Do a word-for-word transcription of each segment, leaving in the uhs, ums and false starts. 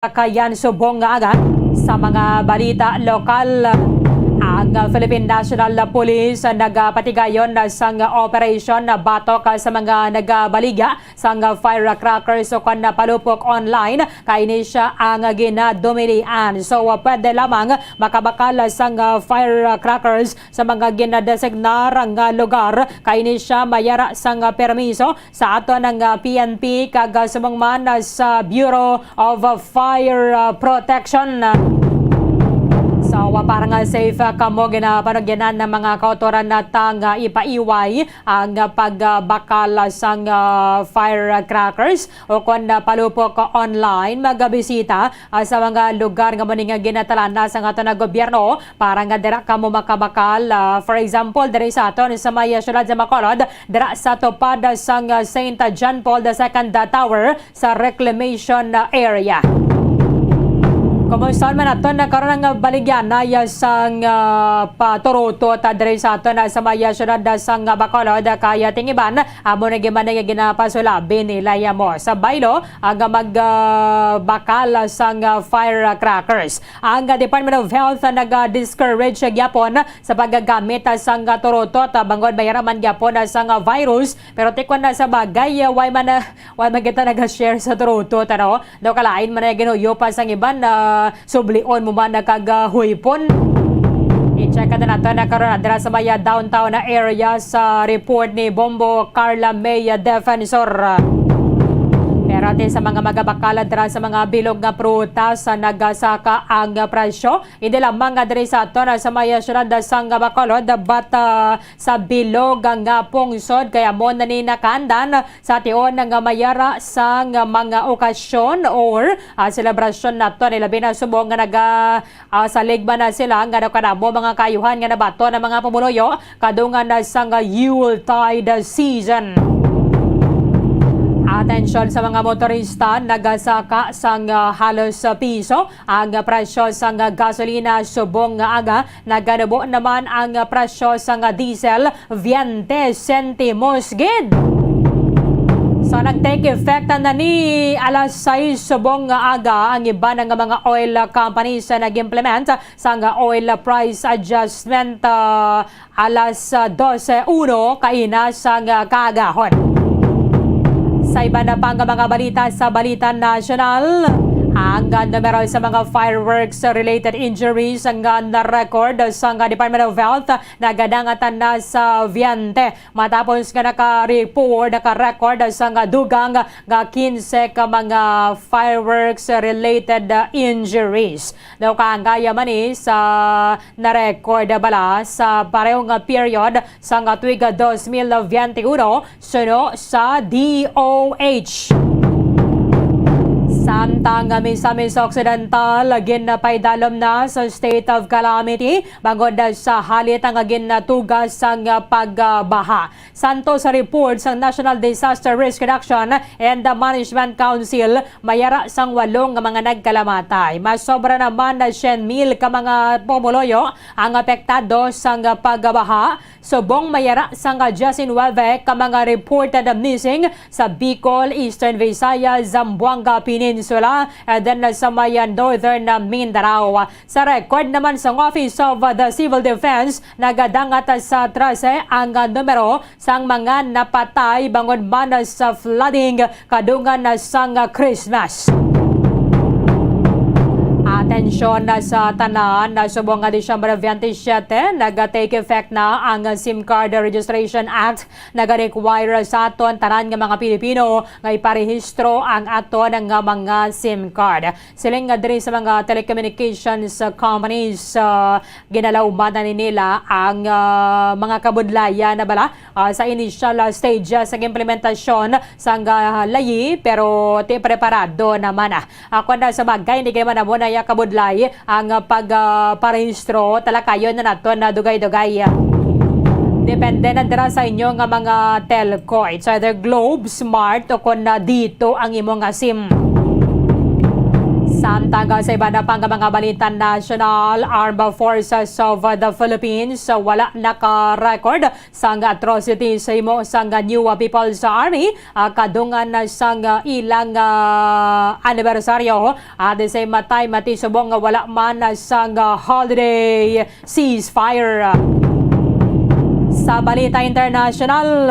Kayan subong nga aga sa mga balita lokal. Ang Philippine National Police nagapatigayon sang operasyon batok sa mga nagabaligya sang firecrackers o kon palupok online, kay ini sia ang ginadumilian. So, pwede lamang makabakal sang firecrackers sa mga ginadesignar nga lugar, kay ini sia mayara sang permiso sa aton ang, ah, P N P kag, ah, subong man, ah, sa Bureau of, ah, Fire, ah, Protection. So, ah, para nga safe, ah, kamo, ginapanugyanan ng mga kautoran na tang, ah, ipaiway ang, ah, pagbakal, ah, sang, ah, firecrackers o kon, ah, palupok online, magabisita, ah, sa mga lugar nga mao ni nga ginatalana sa aton nga gobyerno para nga dira kamo makabakal. Ah, for example, diri sa aton sa may, ah, siyudad sa Bacolod, dira sa tupad sang, ah, Saint John Paul the Second Tower sa Reclamation, ah, Area. Kumusta man aton na karon ang baligyanay sang, ah, paturutot, ah, diri sa aton, ah, sa may, ah, siyudad, ah, sang, ah, Bacolod, ah, kay, ah, tingiban, amo na gyud man ang ginapasulabi nila, ah, mo sa baylo, ah, nga mag, ah, bakal, ah, sang, ah, firecrackers. Ang, ah, Department of Health, ah, naga-discourage, ah, gyapon sa paggamit, ah, sang, ah, turutot, ah, bangod mayara man gyapon, ah, sang, ah, virus. Pero tikon na sa bagay, ah, why man, ah, why man kita naga-share sa turutot, ano? Daw kalain man ay ginuyo pa sang iban, ah, sublion mo man na kag, ah, huypon. I-check na nato na karon dira sa may, ah, downtown na area sa report ni Bombo Carla May, ah, Defensor. Pero atin sa mga magabakal dira sa mga bilog nga prutas, ah, nagasaka ang, ah, presyo. Hindi lamang nga diri sa aton, ah, sa may, ah, siyudad sang Bacolod, but, ah, sa bilog nga pungsod, kay amo na ni nakaandan sa tion nga mayara sang mga okasyon or, ah, selebrasyon naton, ilabi na subong nga naga, ah, salig man na sila nga kadamo mga kaayuhan nga nabaton ang mga pumuluyo kadungan na sang Yuletide season. Atensyon sa mga motorista, nagasaka sang, ah, halos piso ang presyo sang gasolina subong nga aga. Naganubo naman ang presyo sang diesel, veinte sentimos gid. So, nag-take effect na ni alas sais subong nga aga ang iban nga mga oil companies sa nag-implement sang oil price adjustment, ah, alas, ah, dose uno kaina sang, ah, kaagahon. Sa iban na pa nga mga balita sa Balita Nasyonal, ang, ah, numero sa mga fireworks-related injuries nga na-record sa, ah, Department of Health nagadangatan na sa veinte, matapos nga naka-report, naka-record sa, ah, dugang nga quince ka mga fireworks-related, ah, injuries. Daw kaangkaya man ni sa na-record bala sa pareho nga period sang tuig dos mil veintiuno suno sa D O H. Samtang Misamis Occidental ginapaidalom na sa state of calamity bangod sa halit nga ginatuga sang pagbaha. Santo sa report sang National Disaster Risk Reduction and Management Council, mayara sang walo nga mga nagkalamatay. Masobra naman na syen mil ka mga pumuluyo ang apektado sang pagbaha. Subong mayara sang diyes nuebe ka mga reported missing sa Bicol, Eastern Visayas, Zamboanga Peninsula, and then sa may Northern Mindanao. Sa record naman sang Office of the Civil Defense, nagadangat sa trese ang numero sang mga napatay bangod man sa flooding kadungan sang Christmas. Atensyon na sa tanan, na subong nga Disyembre veintisiete, naga-take effect na ang SIM Card Registration Act. Naga-require sa aton tanan nga mga Pilipino nga iparehistro ang aton nga mga SIM card. Siling nga diri sa mga telecommunications, uh, companies, uh, ginalauman na ni nila ang, uh, mga kabudlayan na bala, uh, sa initial, uh, stages sang implementasyon sang, uh, layi, pero ti preparado naman, ah. Ako na sa bagay, hindi kay man amo na iya kabudlay ang, uh, pag, uh, parehistro, talakayon na naton na dugay-dugay. Depende na dira sa inyo nga mga telco. It's either Globe, Smart, o kon na dito ang imo nga SIM. Samtang sa iba na pa nga mga balita nasyonal, Armed Forces of the Philippines wala naka-record sang atrocity sa himo sang New People's Army, ah, kadungan na sang, ah, ilang, ah, anibersaryo. At the same time, ati subong nga wala man sang, ah, holiday ceasefire. Sa balita international,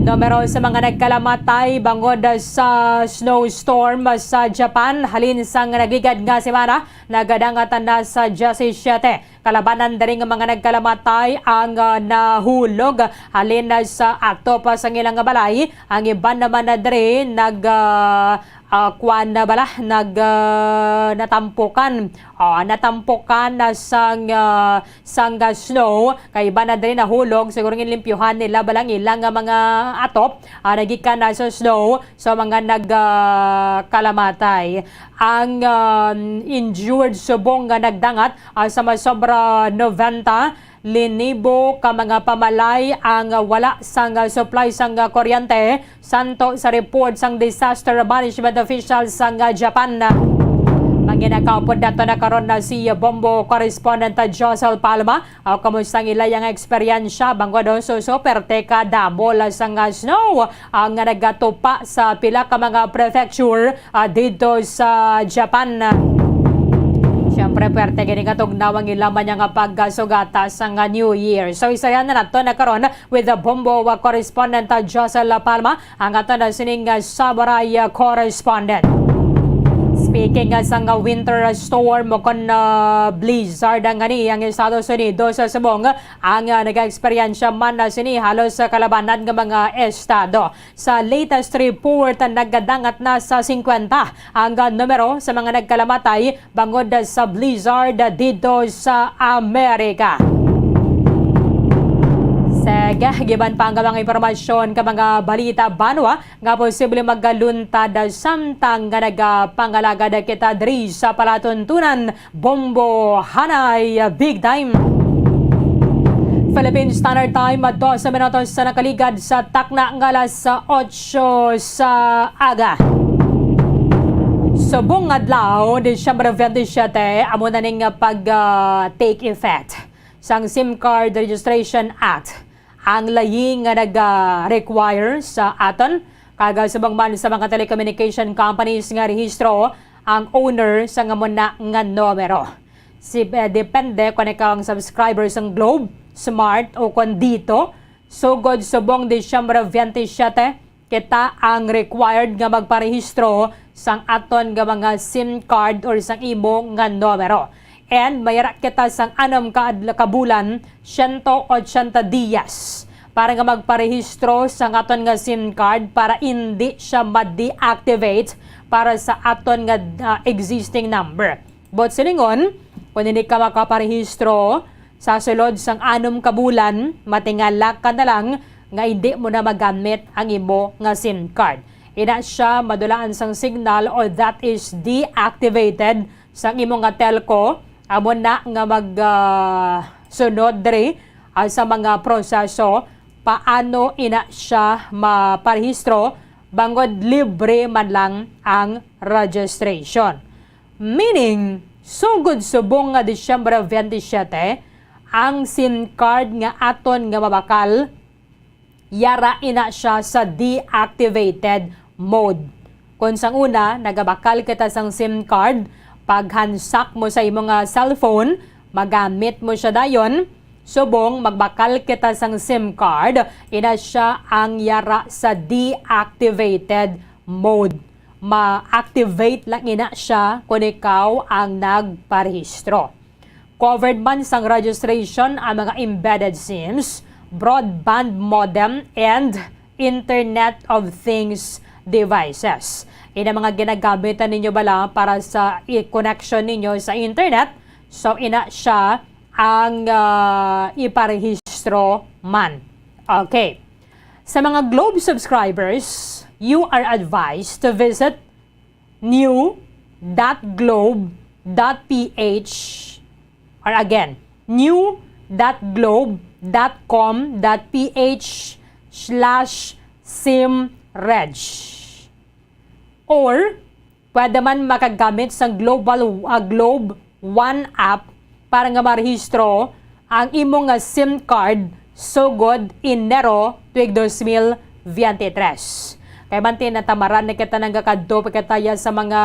numero sa mga nagkalamatay bangod sa snowstorm sa Japan halin sang nagligad nga semana, nagadangat na sa diyasisiete kalabanan diri nga mga nagkalamatay ang, ah, nahulog halin sa atop sang ilang balay. Ang iban naman na diri nag, ah, ah, kuan na bala, nag, ah, natampukan. Ah, natampukan na sang, ah, sang, ah, snow. Kay iban na diri nahulog, siguro ginlimpyuhan nila bala ang ilang nga mga atop, ah, nagikan na sa snow. So, mga nag, ah, kalamatay. Ang, um, injured subong nga nagdangat, ah, sa masobra noventa linibo ka mga pamalay ang wala sang supply sang kuryente, santo sa report sang disaster management officials sang Japan. Manginakaupod nato na karon na si Bombo correspondent Josel Palma. Ah, kumusta ang ila yang eksperyensya bangod, oh, so, so perte ka damo lang sang snow ang nagatupa sa pila ka mga prefecture, ah, dito sa Japan. Siyempre, pwerte gini nga tugnaw ang ila man nga pagkasugata sa nga New Year. So, istorya na nato na karon with the Bombo, uh, correspondent, uh, Josel Palma, ang ato na sining, uh, Samurai, uh, correspondent. Speaking, uh, sa nga winter storm o kon, uh, blizzard ang gani ang Estados Unidos, uh, subong ang, uh, nag-eksperyensya man na sini halos sa kalabanan nga mga estado. Sa latest report, nagadangat na sa singkwenta ang numero sa mga nagkalamatay bangod sa blizzard dito sa Amerika. Sige, giban pa ang mga impormasyon ka mga balita banwa nga posible magaluntad samtang nga nagapangalagad kita diri sa palatuntunan. Bombo, hanay, big time! Philippine Standard Time, dose minutos sa nakaligad sa takna nga alas otso sa aga. Subong adlaw, Disyembre twenty-seven, amo na ning pag, ah, take effect sang SIM Card Registration Act. Ang layi nga nag, ah, require sa aton, kag subong man sa mga telecommunication companies nga rehistro ang owner sa nga muna nga numero. Si, eh, depende kung ikaw ang subscriber sang Globe, Smart, o kon Dito, sugod subong Disyembre twenty-seven, kita ang required nga magparehistro sang aton nga mga SIM card or sang imo nga numero. And may ara kita sang anom ka adla-, ka bulan, siyento otsenta dias, para nga magparehistro sang aton nga SIM card para indi siya ma-deactivate para sa aton nga, ah, existing number. But silingon, kung hindi ka makaparehistro sa sulod sang anom ka bulan, matingala ka na lang nga hindi mo na magamit ang imo nga SIM card. Ina siya madulaan sang signal or that is deactivated sang imo nga telco. Amo na nga mag, ah, sunod diri, ah, sa mga proseso paano ina siya maparehistro bangod libre man lang ang registration. Meaning, sugod subong nga Disyembre twenty-seven, ang SIM card nga aton nga mabakal, yara ina siya sa deactivated mode. Kung sang una, nagabakal kita sang SIM card, paghansak mo sa imo nga cellphone, magamit mo siya dayon. Subong magbakal kita sang SIM card, ina siya ang yara sa deactivated mode. Ma-activate lang ina siya kung ikaw ang nagparehistro. Covered man sang registration ang mga embedded SIMs, broadband modem, and Internet of Things devices. Ina mga ginagamitan ninyo bala para sa i-, connection ninyo sa internet. So, ina siya ang, ah, iparehistro man. Okay. Sa mga Globe subscribers, you are advised to visit new dot globe dot P H, or again, new dot globe dot com dot P H slash simreg, or Pwede man makagamit sang Global, ah, Globe One app para nga marehistro ang imo nga SIM card sugod Enero tuig dos mil veintitrés. Kay man tinatamaran na kita nang kakadto pa kita ya sa mga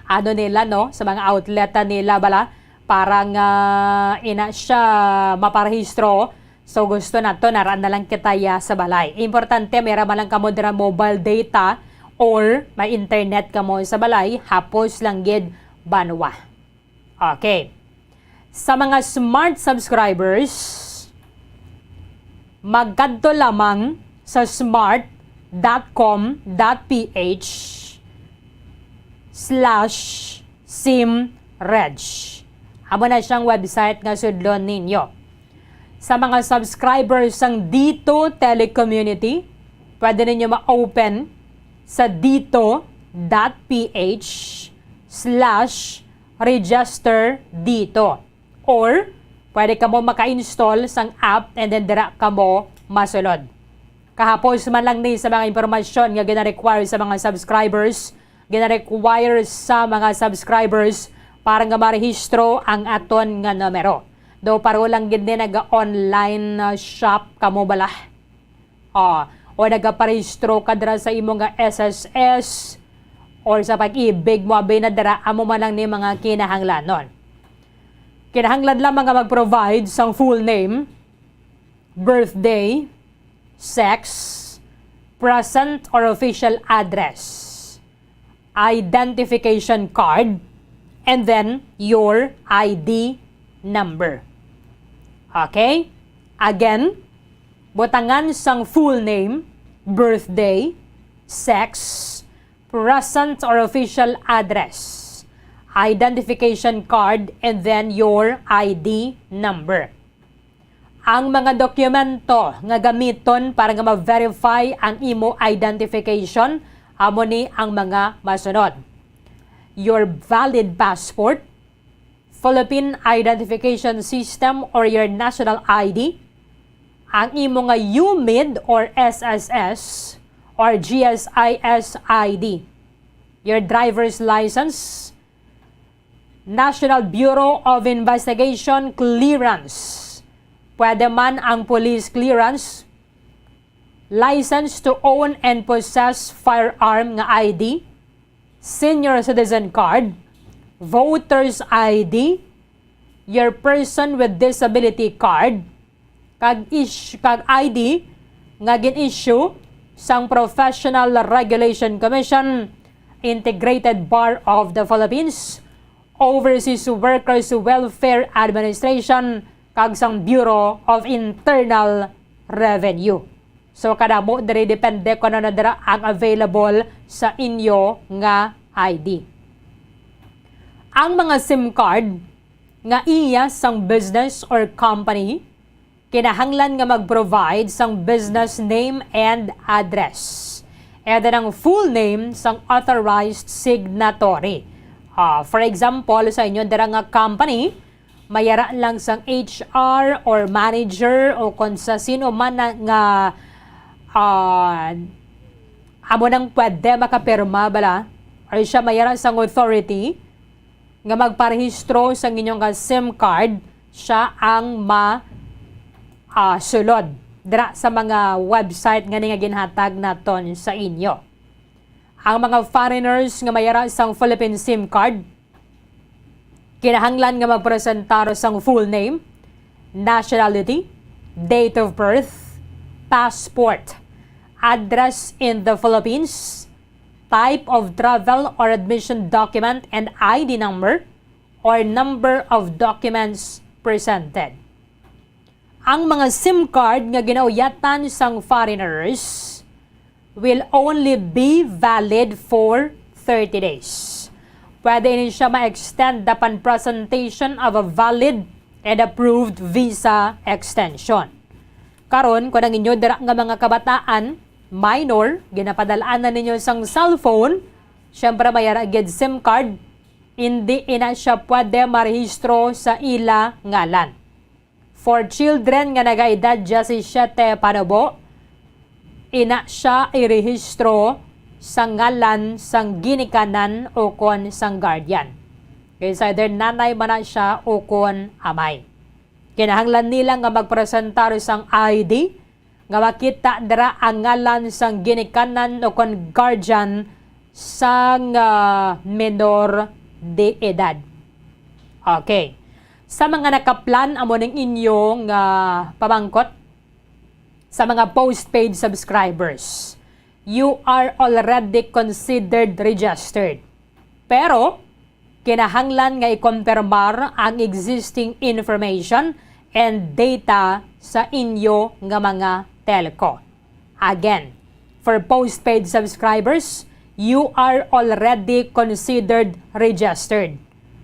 ano nila, no, sa mga outlet nila bala para nga ina siya maparehistro. So gusto nato nara na lang kita ya sa balay. Importante may ra man lang kamo dira mobile data or may internet kamo sa balay, hapos lang gid banwa. Okay. Sa mga smart subscribers, magkadto lamang sa smart dot com dot ph slash simreg. Amo na siyang website nga sudlon ninyo. Sa mga subscribers sang Dito Telecommunity, pwede ninyo ma-open sa dito dot ph slash register dito. Or, pwede kamo maka-install sang app and then dira kamo masulod. Kahapos man lang ni sa mga impormasyon nga gina-require sa mga subscribers, gina-require sa mga subscribers para nga marehistro ang aton nga numero. Do paro lang gid ni naga-online, uh, shop kamo bala. Ah, o nagaparehistro ka dira sa imo nga S S S or sa Pag-ibig mo abi na dira, amo man lang ni mga kinahanglanon. Kinahanglan lamang nga mag-provide sang full name, birthday, sex, present or official address, identification card, and then your I D number. Okay? Again, butangan sang full name, birthday, sex, present or official address, identification card, and then your I D number. Ang mga dokumento nga gamiton para nga ma-verify ang imo identification amo ni ang mga masunod: your valid passport, Philippine Identification System or your national I D, ang imo nga U M I D or S S S or G S I S I D, your driver's license, National Bureau of Investigation clearance. Pwede man ang police clearance, license to own and possess firearm nga I D, senior citizen card, voter's I D, your person with disability card, kag is-, kag I D nga gin-issue sang Professional Regulation Commission, Integrated Bar of the Philippines, Overseas Workers Welfare Administration, kag sang Bureau of Internal Revenue. So, kadamo diri depende kung ano dira ang available sa inyo nga I D. Ang mga SIM card nga iya sang business or company kinahanglan nga mag-provide sang business name and address, and then ang full name sang authorized signatory. Ah, for example, sa inyo dira nga company, mayara lang sang H R or manager o kon sa sino man na nga, ah, amo nang pwede makapirma bala, or siya mayara sang authority nga magparehistro sang inyo nga SIM card, siya ang ma, ah, sulod dira sa mga website nga ni nga ginhatag naton sa inyo. Ang mga foreigners nga mayara sang Philippine SIM card, kinahanglan nga magpresentar sang full name, nationality, date of birth, passport, address in the Philippines, type of travel or admission document and I D number, or number of documents presented. Ang mga SIM card nga ginauyatan sang foreigners will only be valid for thirty days. Pwede ini siya ma-extend upon presentation of a valid and approved visa extension. Karon, kung ang inyo dira nga mga kabataan, minor, ginapadalaan na ninyo sang cellphone, syempre mayara gid SIM card, hindi ina siya pwede marehistro sa ila ngalan. For children nga nagaedad diyasisiyete panubo, ina siya irehistro sa ngalan sang ginikanan ukon sang guardian. It's either nanay man na siya ukon amay. Kinahanglan nila nga magpresentar sang I D nga makita dira ang ngalan sang ginikanan ukon guardian sang, ah, menor de edad. Okay. Sa mga nakaplan, amo ning inyo nga pamangkot, sa mga postpaid subscribers, you are already considered registered. Pero, kinahanglan nga ikompirmar ang existing information and data sa inyo nga mga telco. Again, for postpaid subscribers, you are already considered registered.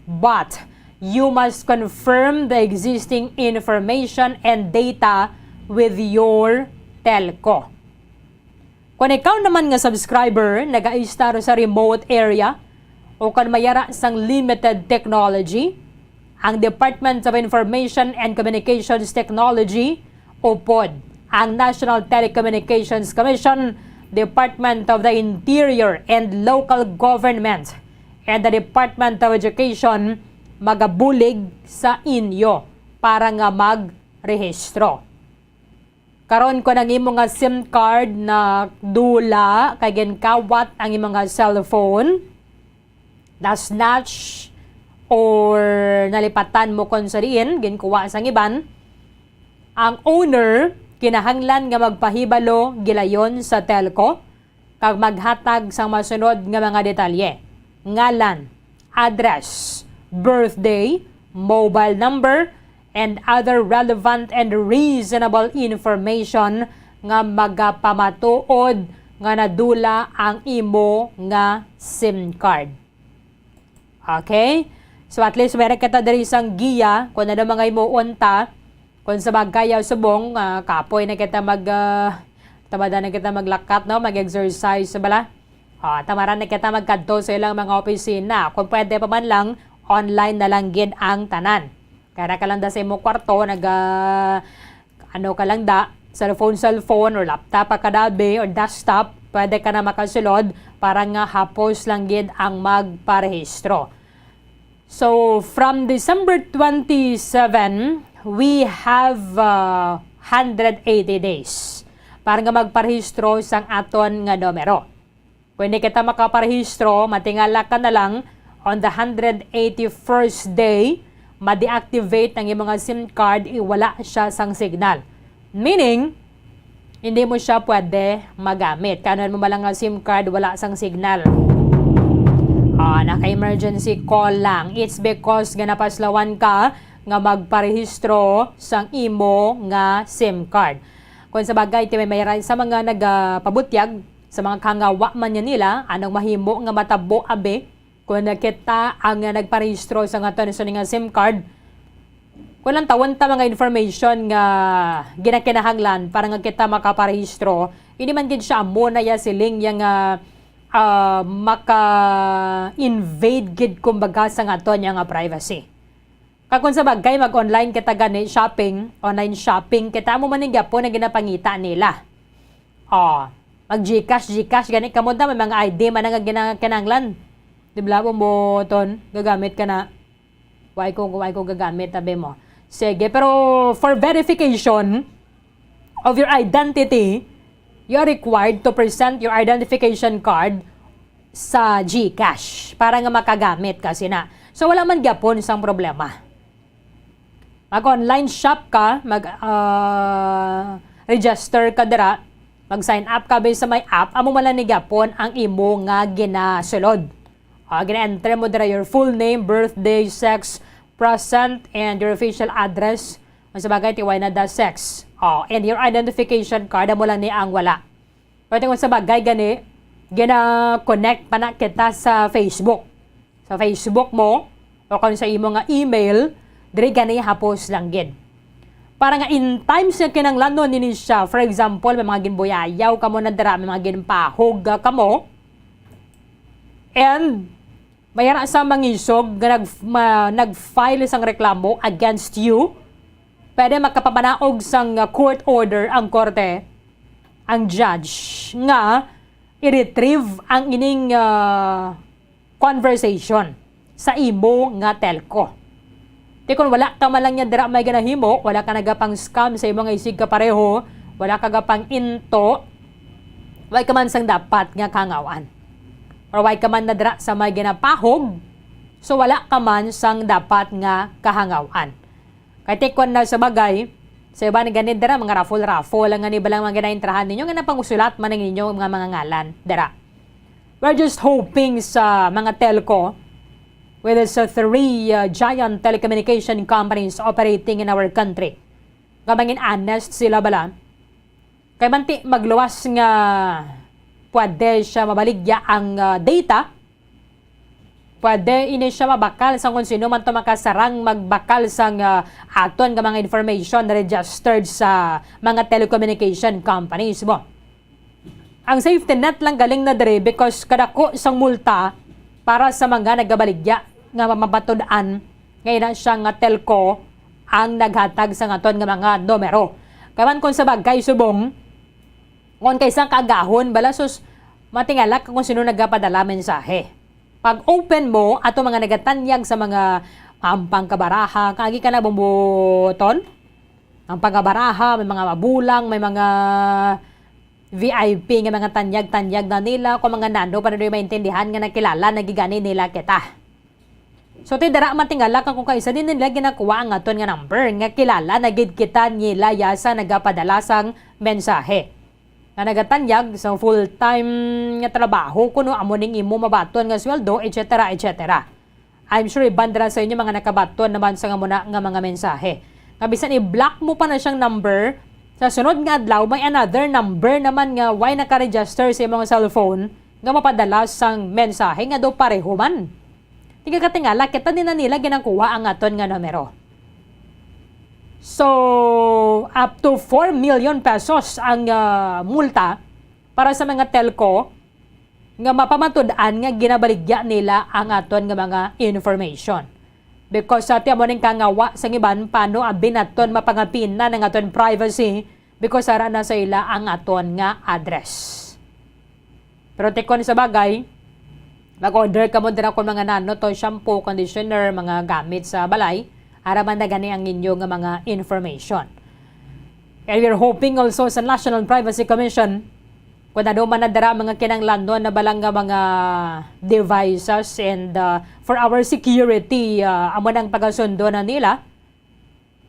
But you must confirm the existing information and data with your telco. Kung ikaw naman nga subscriber nagaistar sa remote area o kan mayara sang limited technology, ang Department of Information and Communications Technology, upod ang National Telecommunications Commission, Department of the Interior and Local Government, and the Department of Education magabulig sa inyo para nga magrehistro. Karon, kung ang imo nga SIM card nadula kay ginkawat ang imo nga cellphone, na-snatch, or nalipatan mo kon sa diin, ginkuha sang iban, ang owner kinahanglan nga magpahibalo gilayon sa telco kag maghatag sang masunod nga mga detalye: ngalan, address, birthday, mobile number, and other relevant and reasonable information nga magapamatuod nga nadula ang imo nga SIM card. Okay? So, at least, meron kita diri sang giya kung ano mga himuon ta. Kung sa bagay, ah, subong, ah, kapoy na kita mag, ah, tamada na kita maglakat, no? Mag-exercise, bala. Ah, tamaran na kita magkadto sa ilang mga opisina. Kung pwede pa man lang, online na lang gid ang tanan. Kaya ka lang da sa imo kwarto, nag, ah, ano ka lang da, cellphone, cellphone, or laptop pa kadabi, or desktop, pwede ka na makasulod para nga hapos lang gid ang magparehistro. So, from December twenty-seven, we have, uh, hundred eighty days para nga magparehistro sang aton nga numero. Kung hindi kita makaparehistro, matingala ka na lang, on the hundred eighty-first day, ma-deactivate ang imong nga SIM card, iwala siya sang signal. Meaning, hindi mo siya pwede magamit. Kanon mo man lang nga SIM card, wala sang signal. Ah, naka-emergency call lang. It's because nga napaslawan ka nga magparehistro sang imo nga SIM card. Kung sa bagay, ti may mayra sa mga nagapabutyag, sa mga kangawa man niya nila, anong mahimo nga matabo, abi, kung kita ang nagparehistro sa nga aton nga SIM card? Kung lang tawon ta mga information nga ginakinahanglan para nga kita makaparehistro, hindi man gid siya amo na ya siling ya nga, ah, maka-invade gid, kumbaga, sa nga aton nga privacy. Kag kung sa bagay, mag-online kita gani, shopping, online shopping kita, amo man ni gyapon ang ginapangita nila. Oh, mag-GCash, GCash gani kamo, da may mga I D man nga gina-, kinahanglan. Di ba, bumoton, gagamit ka na. Why ko, why ko gagamit, tabi mo. Sige, pero for verification of your identity, you are required to present your identification card sa GCash para nga makagamit ka sina. So, wala man gyapon sang problema. Mag-online shop ka, mag, ah, register ka dira, mag-sign up ka based sa may app, amo man lang ni gyapon ang imo nga ginasulod. Ah, gina-enter mo dira your full name, birthday, sex, present, and your official address. Ang sa bagay, tiway na da sex. Oh, and your identification card, amo lang ni ang wala. Pwede kung sa bagay gani, gina-connect pa na kita sa Facebook. Sa Facebook mo, o kung sa imo nga email, diri gani hapos lang gid. Para nga in times nga kinahanglanon nini siya, for example, may mga ginbuyayaw kamo na dira, may mga ginpahog, ah, kamo, and mayara sa mangisog nga nag-, ma-, nag-file sang reklamo against you, pwede makapamanaog sang, uh, court order ang korte, ang judge, nga i-retrieve ang ining, ah, conversation sa imo nga telco. Ti kon wala ka man lang niya dira may ginahimo, wala ka nagapang-scam sa imo nga isig kapareho, wala ka gapang-into, way ka man sang dapat nga kahangawan. Or way ka man na dira sa may ginapahog, so wala ka man sang dapat nga kahangawan. Kay ti kon na sa bagay, sa iban gani dira, mga raffle-raffle lang gani balang mga ginaintrahan ninyo, nga napangusulat man ang inyo nga mga ngalan dira. We're just hoping sa mga telco, with the three, uh, giant telecommunication companies operating in our country, nga mangin honest sila bala. Kay manti magluwas nga pwede siya mabaligya ang, uh, data, pwede ini siya mabakal sa kung sino man to makasarang magbakal sang, uh, aton nga mga information registered sa mga telecommunication companies mo. Ang safety net lang galing na diri because kadako sang multa para sa mga nagabaligya nga mamatud-an nga ina siya nga telco ang naghatag sa aton nga mga numero. Kay man kung sa bagay subong, ngon kay sang kaagahon bala sus, matingala ka kung sino nagapadala mensahe. Pag open mo ato mga nagatanyag sa mga ampang kabaraha, kagi ka na bumbuton. Ang pagabaraha, may mga mabulang, may mga V I P nga mga tanyag-tanyag na nila, kung mga nano pa na maintindihan nga nakilala na gid gani nila kita. So, ti dira matingala ka kung kaisa din nila ginakuha ang aton nga number, nga kilala na gid kita nila ya sa nagapadala sang mensahe. Nga nagatanyag sa full-time nga trabaho, kuno amo ning imo mabaton nga sweldo, et cetera, et cetera. I'm sure iban dira sa inyo mga nakabaton naman sa nga muna nga mga mensahe. Nga bisan i-block mo pa na siyang number, sa sunod nga adlaw may another number naman nga way naka-register sa imong cellphone nga mapadala sang mensahe nga daw pareho man. Tingkatingala, kita din na nila ginakuha ang aton nga numero. So, up to four million pesos ang, ah, multa para sa mga telco nga mapamatud-an nga ginabaligya nila ang aton nga mga information. Because sa ti amo ning kangawa sang iban, paano abi naton mapangapinan ang aton privacy because ara na sa ila ang aton nga address. Pero ti kon sa bagay, mag-order kamo dira kon mga nano to, shampoo, conditioner, mga gamit sa balay, ara man na gani ang inyo nga mga information. And we're hoping also sa National Privacy Commission, kung ano man na dira mga kinahanglanon na bala nga mga devices and, uh, for our security, uh, amo nang pagasundo na nila.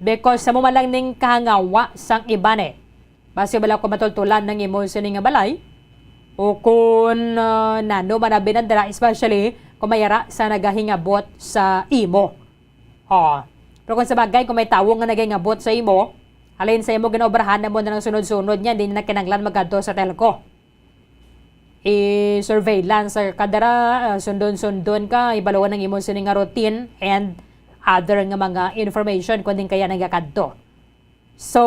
Because sa mo man lang ning kahangawa sang iban eh. Basi bala ko matultulan ng imo sini nga balay, o kung, uh, nano man na binandra, especially kung may ara sa nagahingabot sa imo. Oh. Pero kung sa bagay, kung may tawo nga nagahingabot sa imo, halin sa imo ginaobrahan na mo na ng sunod-sunod niya, hindi na kinanglan magkadto sa telco. I-surveillance sa kadara, ah, sundon-sundon ka, ibaluan ang imo sini nga routine and other nga mga information kung din kaya nagakadto. So,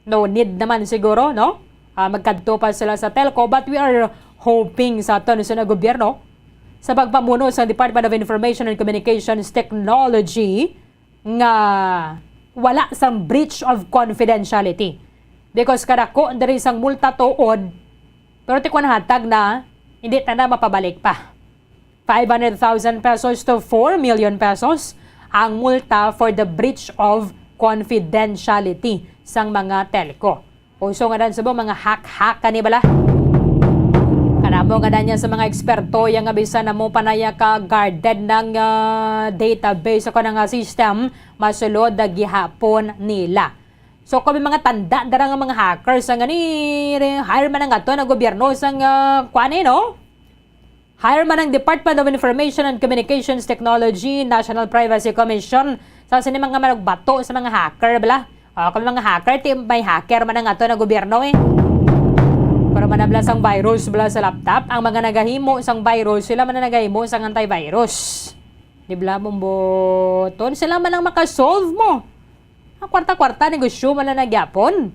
no need naman siguro, no? Ah, magkadto pa sila sa telco, but we are hoping sa aton sa gobyerno sa pagpamuno sa Department of Information and Communications Technology nga wala sang breach of confidentiality. Because kadako diri sang multa tuod, pero ti kon hatag na, hindi ta na mapabalik pa. Five hundred thousand pesos to four million pesos ang multa for the breach of confidentiality sang mga telco. Uso nga dan subong mga hack-hack kani bala. Kanamo nga dan niya sa mga eksperto, ya nga bisan na mo panaya ka guarded ng, ah, database o kanang, ah, system, masulod na gihapon nila. So, kung may mga tanda dara nga mga hackers, ang gani, hire man ang ato na gobyerno sang, ah, kuan eh, no? Hire man ang Department of Information and Communications Technology, National Privacy Commission, sa sini mga manugbato sa mga hacker, bala. O, kami mga hacker, ti may hacker man ang ato na gobyerno, eh. Pero manabla sang virus, bala, sa laptop, ang mga nagahimo sang virus, sila man ang nagahimo sang antivirus. Di bala, bumbuton, sila man ang makasolve mo. Ang kwarta-kwarta, negosyo man lang na gyapon.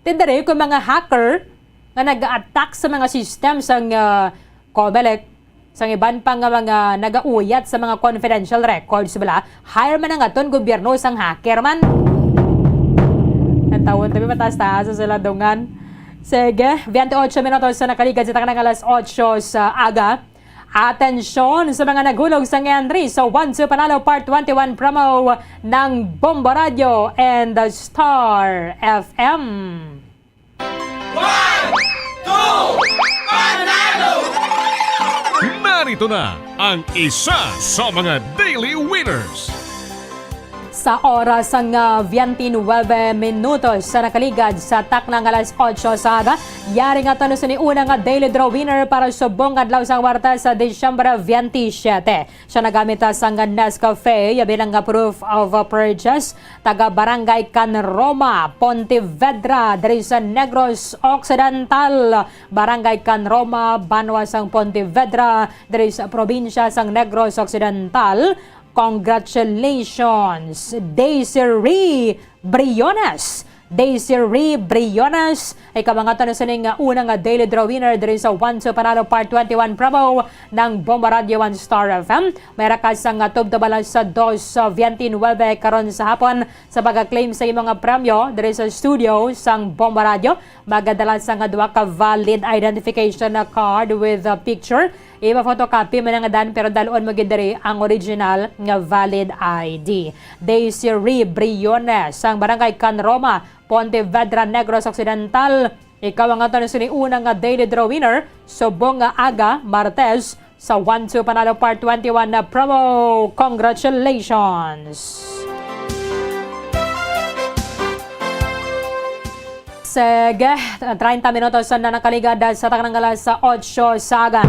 Ti diri kon mga hacker nga nag-attack sa mga system sang, ah, Comelec, sang iban pa nga mga nagauyat sa mga confidential records, bala, hire man ang aton gobyerno sang hacker man. Natawon tabi mataas-taas sa sila dungan. Sige, twenty-eight minutos sa nakaligad sa taknang alas otso sa aga. Atensyon sa mga naghulog sang entry sa One Two Panalo Part twenty-one promo ng Bombo Radio and the Star F M. One, two, Panalo! Narito na ang isa sa mga daily winners. Sa oras nga twenty-nine minutos sa nakaligad sa taknang alas otso sa aga, yari nga tanusin ni una nga daily draw winner para subong adlaw sa Martes sa Disyembre twenty-seven. Siya nagamit sang Nescafe bilang nga proof of purchase. Taga Barangay Can Roma, Pontevedra, diri sa Negros Occidental. Barangay Can Roma, banwa sang Pontevedra, diri sa probinsya sang Negros Occidental. Congratulations, Desiree Briones. Desiree Briones, ikaw ang aton sining, uh, unang, uh, daily draw winner diri sa One Two Panalo Part twenty-one promo ng Bombo Radio One Star F M. May rakas ang, uh, tubtub alas dos, uh, twenty-nine karon sa hapon sa pagka-claim sa imong, uh, premyo diri sa studio sang Bombo Radio. Magadala sang, uh, duha ka valid identification, uh, card with a picture. Ipa-photocopy man ang dan, pero dalon mo gid diri ang original nga valid I D. Desiree Briones, sang Barangay Can Roma, Pontevedra, Negros Occidental. Ikaw ang aton sini una nga daily draw winner subong nga aga, Martes, sa One Two Panalo Part twenty-one na promo. Congratulations! Sige, treinta minutos na nakaligad sa taknang alas otso sa aga.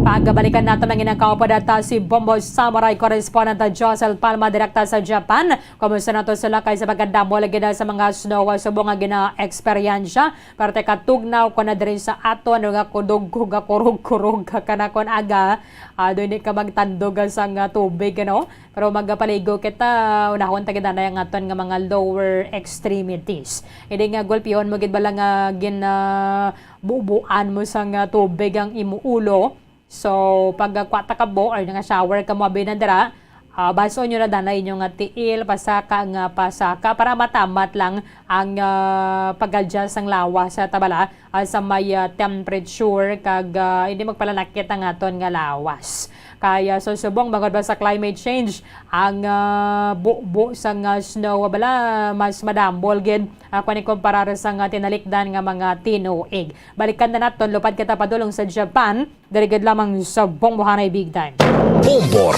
Pagbalikan nato ang inang kaupod at, ah, si Bombo Samurai correspondent, ah, Josel Palma, direkta sa Japan. Kumusta na to sila kay sa pagkadamo lagi na sa mga snow, ah, subong nga gina-eksperyensya? Pero te katugnaw ko na diri sa aton nga kudog, nga kurog-kurog ka kanakon aga. Ah, doon di ka magtandog, ah, sa nga tubig, ano? Pero magpaligo kita, unahon ta gid anay ang aton nga mga lower extremities. Hindi nga gulpihon mo gid bala nga gin, ah, bubuan mo sa nga tubig ang imo ulo. So, pag, ah, kwa ta kabo or nga shower ka mo abi na dira, ah, bason nyo na danay inyo nga tiil, pasaka nga pasaka para matamat lang ang, ah, pag-adjust sang lawas sa tabala, ah, sa may, ah, temperature kag, ah, hindi magpalanakit ang aton nga lawas. Kaya so subong bangod ba sa climate change, ang, ah, bubo sang, ah, snow bala mas madambol gid, ah, kung ikumparar sa nga tinalikdan nga mga tinuig. Balikan na naton, lupad kita padulong sa Japan, diri gid lamang sa Bombohanay Big Time. Bombo.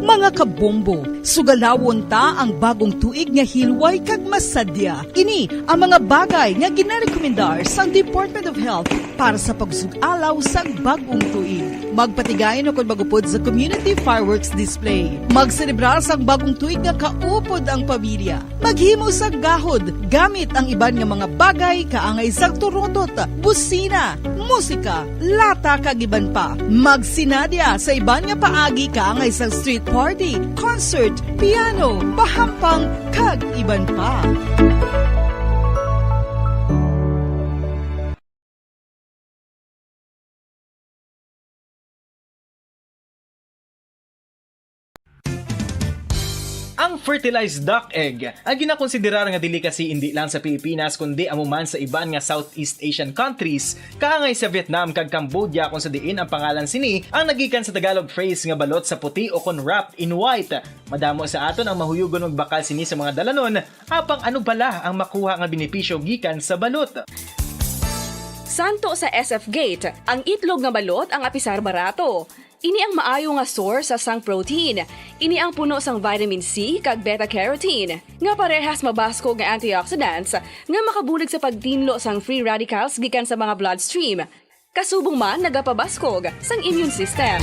Mga kabombo, sugalawon ta ang bagong tuig nga hilway kag masadya. Ini ang mga bagay nga ginarekomendar sang Department of Health para sa pagsug-alaw sang bagong tuig. Magpatigayon ukon magupod sa community fireworks display. Magselebrar sang bagong tuig nga kaupod ang pamilya. Maghimo sang gahod gamit ang iban nga mga bagay kaangay sang turutot, busina, musika, lata, kag iban pa. Magsinadya sa iban nga paagi kaangay sang street party, concert, piano, pahampang, kag iban pa. Ang fertilized duck egg, ang ginakonsiderar nga delicacy indi lang sa Pilipinas kundi amo man sa iban nga Southeast Asian countries, kaangay sa Vietnam kag Cambodia, kung sa diin ang pangalan sini ang nagikan sa Tagalog phrase nga balot sa puti o kon wrapped in white. Madamo sa aton ang mahuyugon magbakal sini sa mga dalanon, apang ano bala ang makuha nga benepisyo gikan sa balot? Santo sa S F Gate, ang itlog nga balot ang apisar barato. Ini ang maayo nga source sa sang protein. Ini ang puno sang vitamin C kag beta carotene, nga parehas mabaskog nga antioxidants nga makabulig sa pagtinlo sang free radicals gikan sa mga bloodstream. Kasubong man nagapabaskog sang immune system.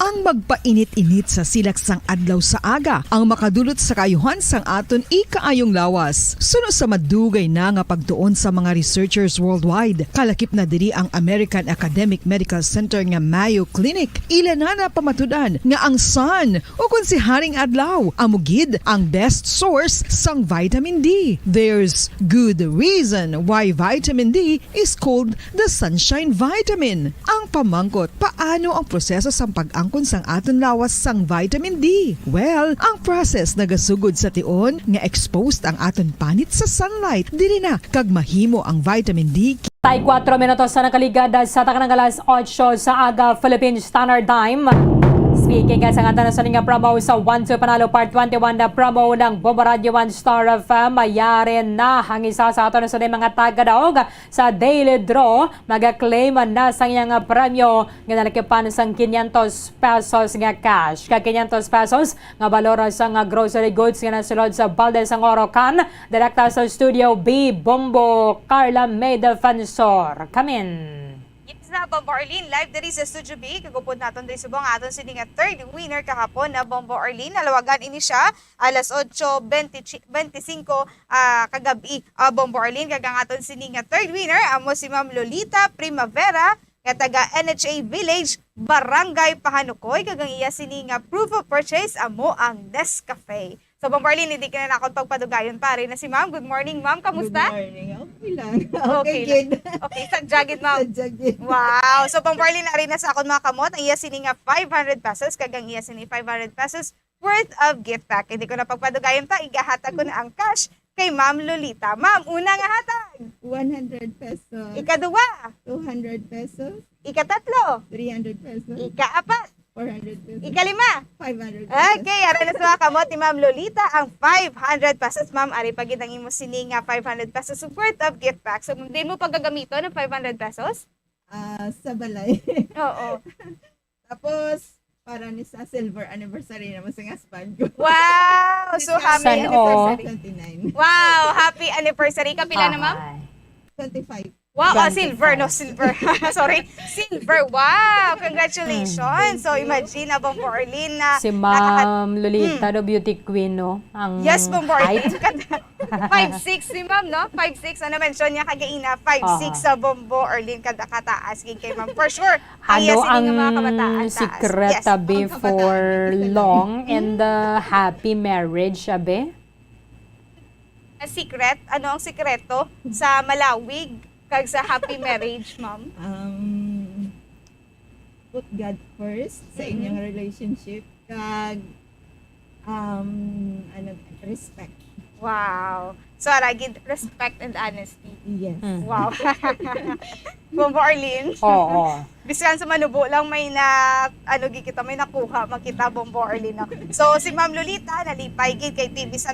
Ang magpainit-init sa silak sang adlaw sa aga ang makadulot sa kaayuhan sang aton ikaayong lawas. Suno sa madugay na nga pagtuon sa mga researchers worldwide, kalakip na diri ang American Academic Medical Center nga Mayo Clinic. Ila na napamatud-an nga ang sun, o kon si Haring Adlaw, amo gid ang best source sang vitamin D. There's good reason why vitamin D is called the sunshine vitamin. Ang pamangkot, paano ang proseso sang pag-angkon sang aton lawas sang vitamin D? Well, ang process nagasugod sa tion nga exposed ang aton panit sa sunlight, diri na kag mahimo ang vitamin D. Tay kuwatro minutos sa nakaligad sa taknang alas otso sa aga, Philippine Standard Time. Speaking ka sa ngatan sa nga promo sa One Two Panalo Part twenty-one na promo ng Bombo Radio One Star F M, mayari na ang isa sa aton sa mga tagadaog sa Daily Draw, maga-claim na sang iyang premyo nga nalakipan sang quinientos pesos nga cash, kag quinientos pesos nga balor sang grocery goods nga nasulod sa balde sang Orocan. Direkta sa Studio B, Bombo, Carla May Defensor. Kamin. Yes na, Bombo Arlene, live diri sa Studio B. Kagupod naton diri subong aton sini nga third winner kahapon na Bombo Arlene. Nalawagan ini siya alas otso twenty, twenty-five, ah, kagabi, ah, Bombo Arlene. Kag ang aton sini nga third winner amo si Ma'am Lolita Primavera, nga taga N H A Village, Barangay Pahanukoy, kag ang iya sini nga proof of purchase amo ang Nescafe. So, Bombo Arlene, hindi ka na nakon pagpadugayon pa. Ari na si Ma'am. Good morning, Ma'am. Kamusta? Good morning. Okay lang. Okay Okay, lang. Kid. Okay, sa jagit, Ma'am. Sa jagit. Wow. So, Bombo Arlene, ari na sa akon mga kamot ang iya sini nga five hundred pesos, kag ang iya sini five hundred pesos worth of gift pack. Hindi ko na pagpadugayon pa, igahatag ko na ang cash kay Ma'am Lolita. Ma'am, una nga hatag. One hundred pesos. Ikaduwa. Two hundred pesos. Ikatatlo. Three hundred pesos. Ikaapat. Four hundred pesos. Ikalima. Five hundred pesos. Okay, ara na sa mga kamot ni Ma'am Lolita ang five hundred pesos. Ma'am, ari pa gid ang imo sini nga five hundred pesos worth of gift pack. So, di mo pagagamiton ang five hundred pesos? Ah, sa balay. Oo. Tapos, para ni sa silver anniversary naman sa husband ko. Wow! So, happy San anniversary. Twenty-nine. Wow! Happy anniversary. Kapila na, ma'am? Ahay. Twenty-five. Wow! Ah, silver, no? Twenty-five. Silver. Sorry. Silver. Wow! Congratulations. Mm. So, imagine, abang Borlin na Si nakakat- Ma'am Lolita, Mm. the beauty queen, no? Ang Yes, Ma'am Borlin. Height. Five six si Ma'am, no? Five six. Ano mention niya kagaina? Five six Aha. sa Bombo Arlene, kada kataas gid kay Ma'am. For sure. Ano Iya, sini nga mga ang kabataan, taas. Secret, Yes. Abi, Ang kabataan, for isa lang. long and, uh, happy marriage, Abi? Ang secret? Ano ang sikreto sa malawig kag sa happy marriage, ma'am? Um, put God first sa Mm-mm. inyong relationship, kag, um, ano, respect. Wow. So, ara gid, respect and honesty. Yes. Mm. Wow. Bombo Arlene. Oo. Bisan sa manubo lang may na, ano, gid kita, may nakuha, makita, Bombo Arlene, no? So, si Ma'am Lolita, nalipay gid kay T V San